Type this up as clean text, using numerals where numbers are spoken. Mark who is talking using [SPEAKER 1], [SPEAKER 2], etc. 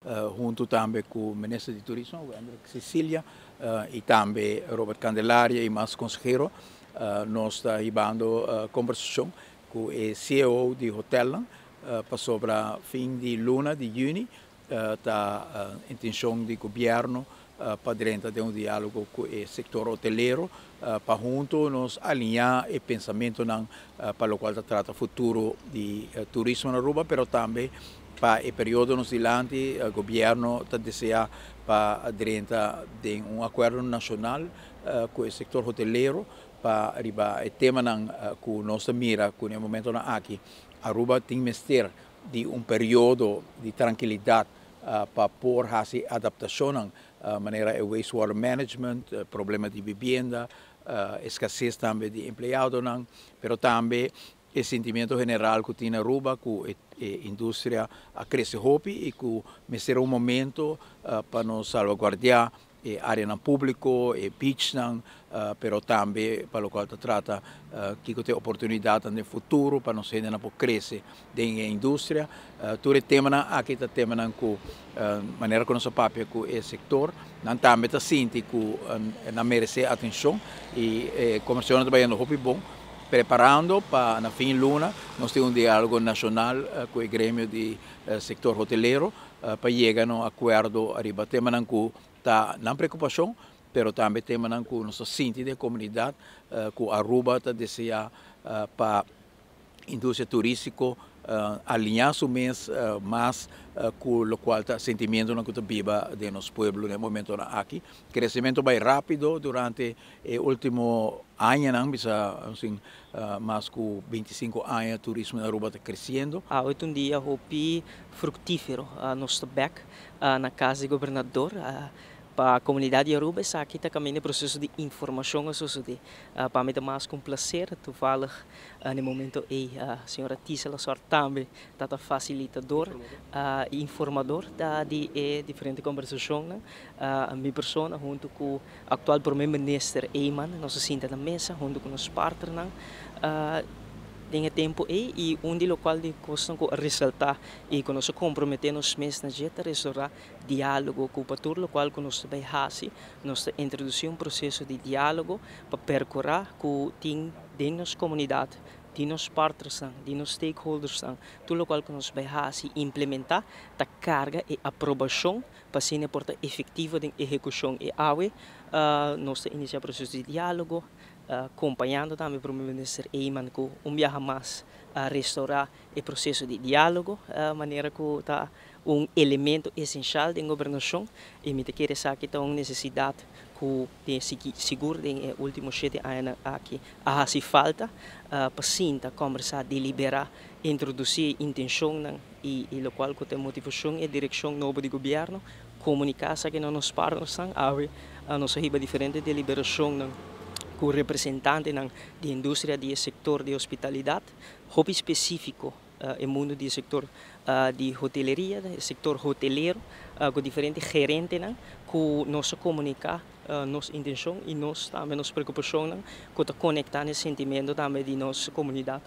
[SPEAKER 1] Hunto tambe cu Minister di Turismo, Wendrick Cecilia, y tambe Robert Candelaria y mas consehero, nos ta hibando conversacion cu e CEO di hotelnan pasobra fin di luna di juni ta intencion di gobierno pa drenta den un dialogo cu e sector hotelero pa hunto nos alinea e pensamentonan pa locual ta trata futuro di turismo na Aruba, pero tambe pa e periodo nos dilanti. Gobierno ta desea pa drenta den un acuerdo nacional cu e sector hotelero pa riba e temanan cu nos ta mira cu na momentonan aki Aruba tin mester di un periodo di trankilidad pa por haci adaptacionnan, manera e wastewater management, problema di vivienda, escasez tambe di empleadonan, pero tambe e sentimento general cu tin na Aruba cu e industria a crece hopi y cu mester un momento pa nos salvaguardia e areanan publico, e beachnan, pero tambe pa locual ta trata kico ta e oportunidad den futuro pa nos hendenan por crece den e industria. Tur e temanan aki ta temanan cu, manera cu nos a papia cu e sector, nan tambe ta sinti cu nan merece atencion y e conversacionnan ta bayendo hopi bon, preparando pa na fin luna nos tin un dialogo nacional cu e gremio di sector hotelero pa yega na un acuerdo riba temanan cu ta nan preocupacion, pero tambe temanan cu nos ta sinti den comunidad cu Aruba ta desea pa industria turistico alinea su mes mas cu locual ta sentimentonan cu ta biba den nos pueblo den momentonan aki. Crecemento bay rapido durante e ultimo añanan, bisa asina, mas cu 25 aña turismo na Aruba ta creciendo.
[SPEAKER 2] Awe ta un dia hopi fructifero. Nos ta back na cas di gobernador. Pa comunidad di Aruba, esaki ta caminda proceso di informacion a sucede. Pa mi ta mas cu un placer, toevallig na momento ey señora Tisa Lasor tambe ta facilitador y informador di e diferente conversacionnan. Mi persona hunto cu actual Prome Minister Eman, nos a sinta na mesa hunto cu nos partnernan den e tempo ey, y un di locual di cosnan cu a resalta y cu nos a compromete nos mes na dje ta restaura dialogo cu pa tur locual cu nos ta bay haci, nos ta introduci un proceso di dialogo pa percura cu tin den nos comunidad, di nos partnersnan, di nos stakeholdersnan, tur locual cu nos bay haci, implementa, ta carga e aprobacion pa asina por ta efectivo den ehecucion. Y awe nos ta inicia proceso di dialogo, acompañando tambe Prome Minister Eman cu un biaha mas a restaura e proceso di dialogo, manera cu ta un elemento esencial den gobernacion, y mi ta kere esaki ta un necesidad cu den sigur den e ultimo 7 aña aki a haci falta pa sinta, conversa, delibera, introduci intencionnan y locual cu ta motivacion y direccion nobo di gobierno, comunica esaki na nos partnersnan. Awe nos a hiba diferente deliberacionnan cu representantenan di industria di sector di hospitalidad, hopi specifico e mundo di sector di hoteleria, sector hotelero, cu diferente gerentenan cu nos a comunica nos intencion y nos tambe nos preocupacionnan cu ta conecta e sentimento tambe di nos comunidad.